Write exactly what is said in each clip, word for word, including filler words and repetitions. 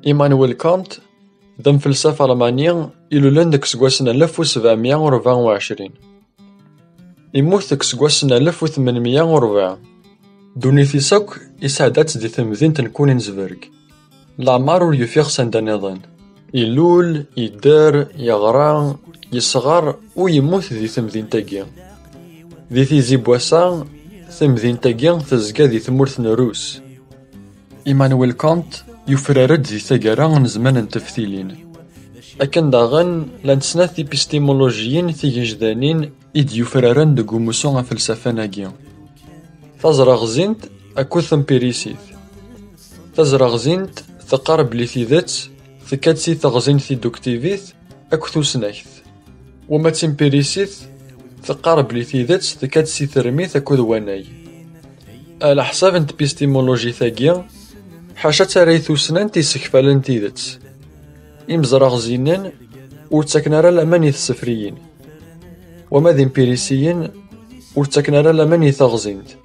Immanuel Kant d amfelsaf almani ilulen deg useggas n alef u sebɛemya u rebɛa u ɛecrin. Immut deg useggas n alef u tmenmya u rebɛa. Ddunit-is akk isɛedda-tt di temdint n Königsberg. Leɛmer ur yufiɣ s anda niḍen. Ilul, idder, yeɣra, yesɣer u yemmut di temdint-agi. Di tizi n wass-a, tamdint-agi tezga di tmurt n Rus. Immanuel Kant yufrar-d di taggara n zzman n teftilin. Akken daɣen, llant snat tipistimulujiyin tigejdanin i d-yufraren deg umussu afelsafan-agi. Taẓraɣzint akked tempirisit. Taẓraɣzint teqqar belli tidet tekka-d si teɣzint tiduktivit akked tusnakt. Wama d timpirisit, teqqar belli tidet tekka-d si termit akked wanay. Ɛla ḥsab n tpistimulujit-agi, ḥaca tarrayt tussnant isekfalen tidet. Imezraɣzinen ur ttaken ara laman i tsefriyin. Wama d impirisiyen, ur ttaken ara laman i teɣzint.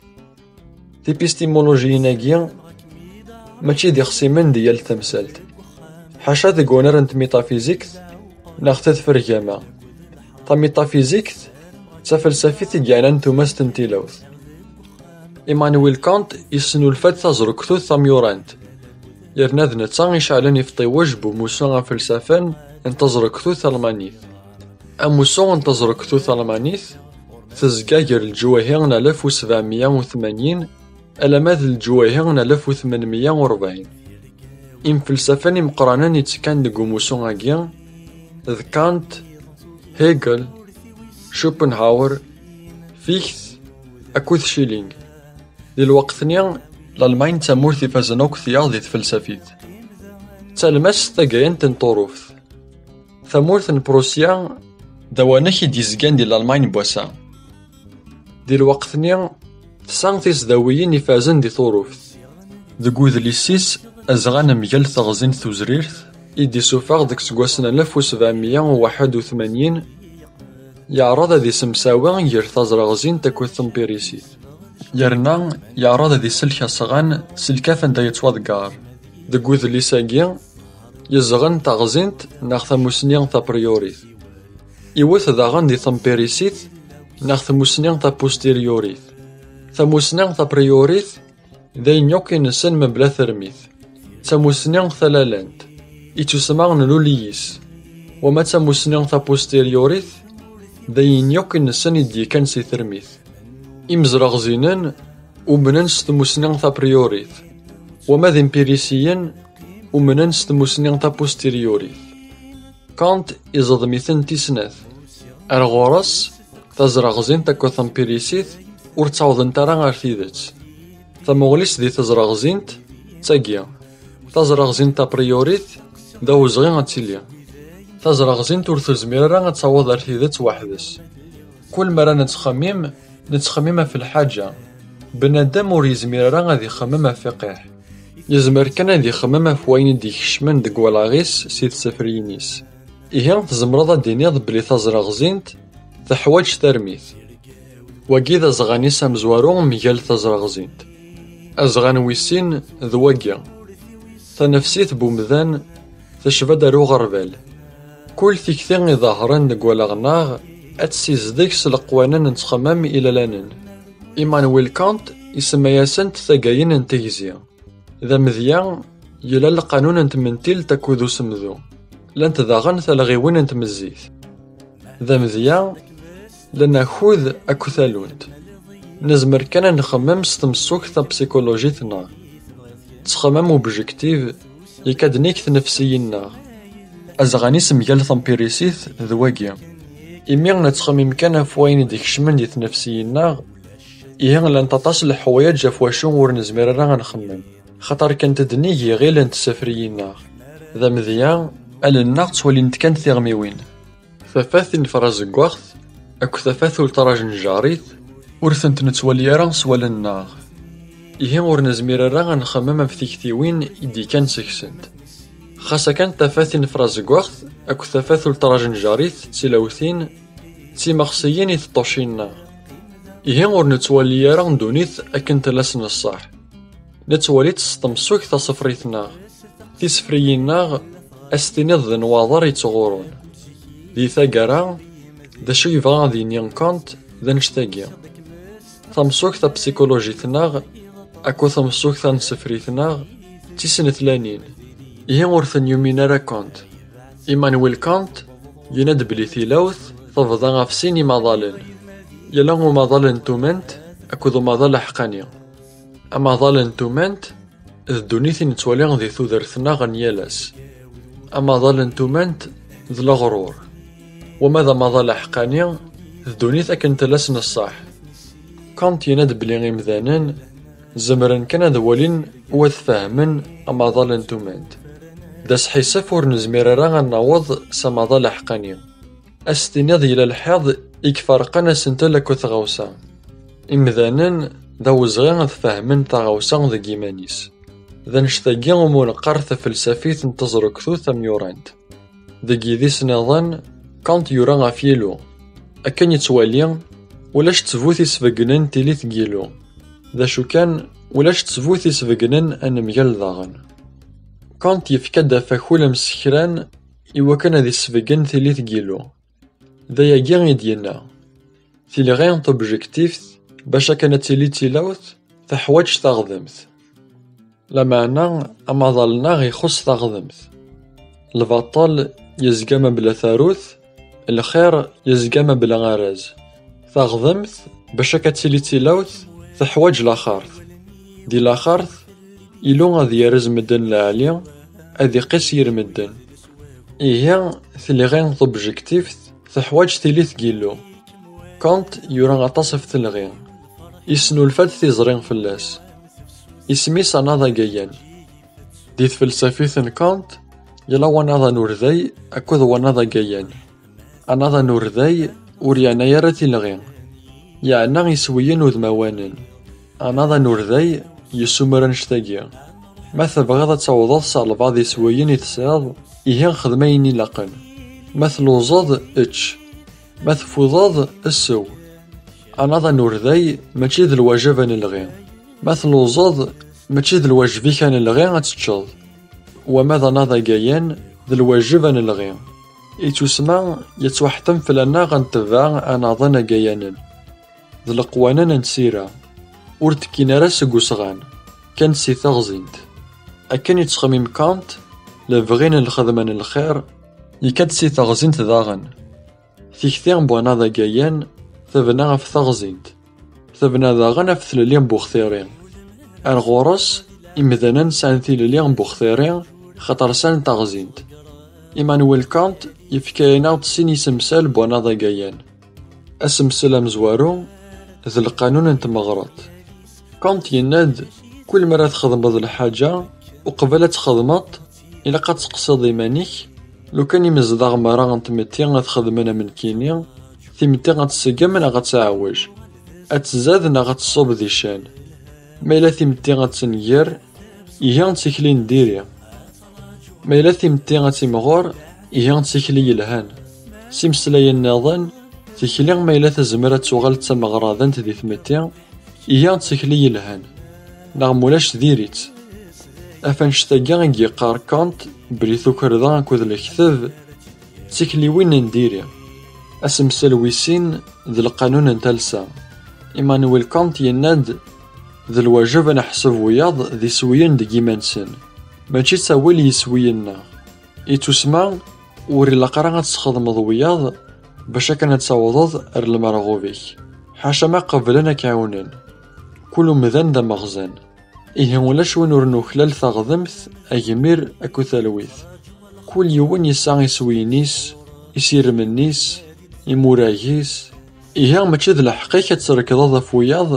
Tipistimulujiyin-agi mačči d ixṣimen di yal tamsalt, ḥaca deg unar n tmitafizikt neɣ tadfergama. Tamitafizikt d tafelsafit i yeɛnan tumast n tilawt. Immanuel Kant yesnulfa-d taẓrektut tamyurant, yerna d netta iceɛlen ifṭiwej n umussu afelsafan n taẓrektut talmanit. Amussu n taẓrektut talmanit tezga gar leǧwahi n alef u sebɛemya u tmanyin alamma d leǧwahi n alef u tmenmya u rebɛin. Imfelsafen imeqqranen ittekkan deg umussu-agi d Kant, Hegel, Schopenhauer, Fichte akked Schelling. Di lweqt-nni, Lalman d tamurt ifazen akk tiyaḍ di tfelsafit. D talmast tagayant n Turuft. Tamurt n Prusya d awanek i d-yezgan di Lalman n wass-a. Di lweqt-nni, tesɛa tisdawiyin ifazen di Turuft. Deg udlis-is Azɣan mgal teɣzi n tuzrirt, i d-isuffeɣ deg useggas n alef u sebɛemya u waḥed u tmanyin, yeɛreḍ ad isemsawi gar taẓraɣzint akked tempirisit. Yerna yeɛreḍ ad isellek asɣan s lkaf anda yettwaḍeggar. Deg udlis-agi, yezɣen taɣzint neɣ tamusni tapriyurit. Iwet daɣen di tempirisit neɣ tmusni tapustiryurit. Tamusni tapriyurit d ayen yakk i nessen mebla termit. D tamusni talalant, ittusemma nlul yis. Wama d tamusni tapustiryurit, d ayen yakk i nessen i d-yekkan si termit. Imezraɣzinen umnen s tmusni tapriyurit, wama d impirisiyen umnen s tmusni tapustiryurit. Kant iẓeḍem-iten i snat. Ar ɣur-s, taẓraɣzint akked tempirisit ur ttawḍent ara ar tidet. Tamuɣli-s di teẓraɣzint d tagi. Taẓraɣzint tapriyurit d awezɣi ad tili. Taẓraɣzint ur tezmir ara ad taweḍ ar tidet weḥd-s. Kul mi ara nettxemmim, nettxemmim ɣef lḥaǧa. Bnadem ur yezmir ara ad ixemmem ɣef iqiḥ. Yezmer kan ad ixemmem ɣef wayen i d-ikecmen deg wallaɣ-is si tsefriyin-is. Ihi tzemreḍ ad d-tiniḍ belli taẓraɣzint teḥwaǧ tarmit. Wagi d azɣan-is amezwaru mgal taẓraɣzint. Azɣan wis sin d wagi. Tanefsit n umdan tecba-d ar uɣerbal. Kul tikti iḍehren deg wallaɣ-nneɣ ad tessizdeg s leqwanen n ttxemmam ilalanen. Immanuel Kant isemma-yasent tagayin n tegzi. D amedya, yella lqanun n tmentilt akked usemdu. Llant daɣen talɣiwin n tmezzit. D amedya, llan akud akked talunt. Nezmer kan ad nxemmem s temsukt tapsikulujit-nneɣ. Ttxemmam objectif, yekka-d nnig tnefsiyin-nneɣ. Azɣan-is mgal tempirisit d wagi. Imi nettxemmim kan ɣef wayen i d-ikecmen di tnefsiyin-nneɣ, ihi llant aṭas n leḥwayeǧ ɣef wacu ur nezmir ara ad nxemmem, xaṭer kkant-d nnig yiɣil n tsefriyin-nneɣ. D amedya, allen-nneɣ ttwalint kan tiɣmiwin. Tafat tinefra zeggaɣt akked tafat ulṭraj n jjarit, ur tent-nettwali ara s wallen-nneɣ. Ihi ur nezmir ara ad nxemmem ɣef tiktiwin i d-ikkan seg-sent. Xas akken tafat inefrazeggaɣt akked tafat ultrajenjarit d tilawtin d timeɣsiyin i teṭṭucin-nneɣ. Ihi ur nettwali ara ddunit akken tella s neṣṣaḥ. Nettwali-tt s temsukt taṣefrit-nneɣ. Tisefriyin-nneɣ ad s-tiniḍ d nnwaḍer yettɣurun. Di taggara, d acu yebɣa ad yini Kant d annect-agi? Tamsukt tapsikulujit-nneɣ akked tamsukt tansefrit-nneɣ d tisnetlanin. Ihi ur ten-yumin ara Kant. Immanuel Kant yenna-d belli tilawt tebḍa ɣef sin imaḍalen, yella umaḍal n tumant akked umaḍal aḥeqqani. Amaḍal n tumant d ddunit i nettwali di tudert-nneɣ n yal ass. Amaḍal n tumant d leɣrur. Wama d amaḍal aḥeqqani, d ddunit akken tella s neṣṣaḥ. Kant yenna-d belli imdanen zemren kan ad walin u ad fehmen amaḍal n tumant. D asḥissef ur nezmir ara ad naweḍ s amaḍal aḥeqqani. Ad s-tiniḍ yella lḥiḍ i iferqen asentel akked tɣawsa. Imdanen d awezɣi ad fehmen taɣawsa deg yiman-is. D annect-agi umi neqqar tafelsafit n teẓruktu tamyurant. Deg yidis nniḍen, Kant yura ɣef yilu. Akken yettwali, ulac ttbut isbeggnen tili deg yilu. D acu kan, ulac ttbut isbeggnen anemgal daɣen. Kant yefka-d afakul amsekran i wakken ad isbeggen tili deg yilu. D ayagi i d-yenna: tilɣi tubjektift, bac akken ad tili d tilawt, teḥwaǧ taɣdemt. Lameɛna, amaḍal-nneɣ ixuṣṣ taɣdemt. Lbaṭel yezga mebla tarut, lxir yezga mebla araz. Taɣdemt, bac akka ad tili d tilawt, teḥwaǧ laxert. Di laxert, ilu ad yerrez medden lɛali, ad iqis yir medden. Ihi, tilɣi tubjektift teḥwaǧ tili deg yilu. Kant yura aṭas ɣef telɣi. Yesnulfa-d tiẓri fell-as. Isem-is anaḍ agayan. Di tfelsafit n Kant, yella wanaḍ anurday akked wanaḍ agayan. Anaḍ anurday ur yeɛna ara tilɣi. Yeɛna iswiyen udmawanen. Anaḍ anurday yessumer annect-agi: ma tebɣiḍ ad tawḍeḍ s albaɛḍ iswiyen i tesɛiḍ, ihi xdem ayen ilaqen. Ma telluẓeḍ, ečč. Ma teffudeḍ, ssew. Anaḍ anurday mačči d lwajeb ad nelɣi. Ma telluẓeḍ, mačči d lwajeb-ik ad nelɣi ad teččeḍ. Wama d anaḍ agayan, d lwajeb ad nelɣi. Ittusma yettwaḥettem fell-aneɣ ad netbeɛ anaḍen agayanen. D leqwanen n tira. Ur tekkin ara seg usɣan, kan si teɣzint. Akken yettxemmim Kant, lebɣi n lxedma n lxir yekka-d si teɣzint daɣen. Tikti n wanaḍ agayan tebna ɣef teɣzint, tebna daɣen ɣef tlelli n Buxtiri. Ar ɣur-s, imdanen sɛan tilelli n Buxtiri, xaṭer sɛan taɣzint. Immanuel Kant yefka-aneɣ-d sin isemsal n wanaḍ agayan. Asemsel amezwaru d lqanun n tmeɣreḍt. Kant yenna-d, kul mi ara txedmeḍ lḥaǧa, uqbel ad txedmeḍ, ilaq ad teqsiḍ iman-ik, lukan imezdaɣ merra n tmetti ad xedmen am nekkini, timetti ad tseggem neɣ ad tɛewwej, ad tzad neɣ ad tṣub di ccan. Ma yella timetti ad tenger, ihi d tikli n diri. Ma yella timetti ad timɣur, ihi d tikli yelhan. S imeslayen nniḍen, tikli ma yella tezmer ad tuɣal d tameɣradant di tmetti, ihi d tikli yelhan, neɣ mulac diri-tt. Ɣef annect-agi i yeqqar Kant belli tukerḍa akked lekteb d tikliwin n diri. Asemsel wis sin d lqanun n talsa. Immanuel Kant yenna-d, d lwajeb ad neḥseb wiyaḍ d iswiyen deg yiman-nsen, mačči d ttawil n yiswiyen-nneɣ. Ittusma, ur ilaq ara ad tesxedmeḍ wiyaḍ bac akken ad tawḍeḍ ar lmerɣub-ik, ḥaca ma qeblen ad k-ɛiwnen. Kul umdan d ameɣzan. Ihi ulac win ur nuklal taɣdemt, agmir akked talwit. Kul yiwen yesɛa iswiyen-is, isirmen-is, imurag-is. Ihi mačči d lḥeqq-ik ad trekdeḍ ɣef wiyaḍ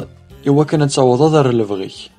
i wakken ad tawḍeḍ ar lebɣi-k.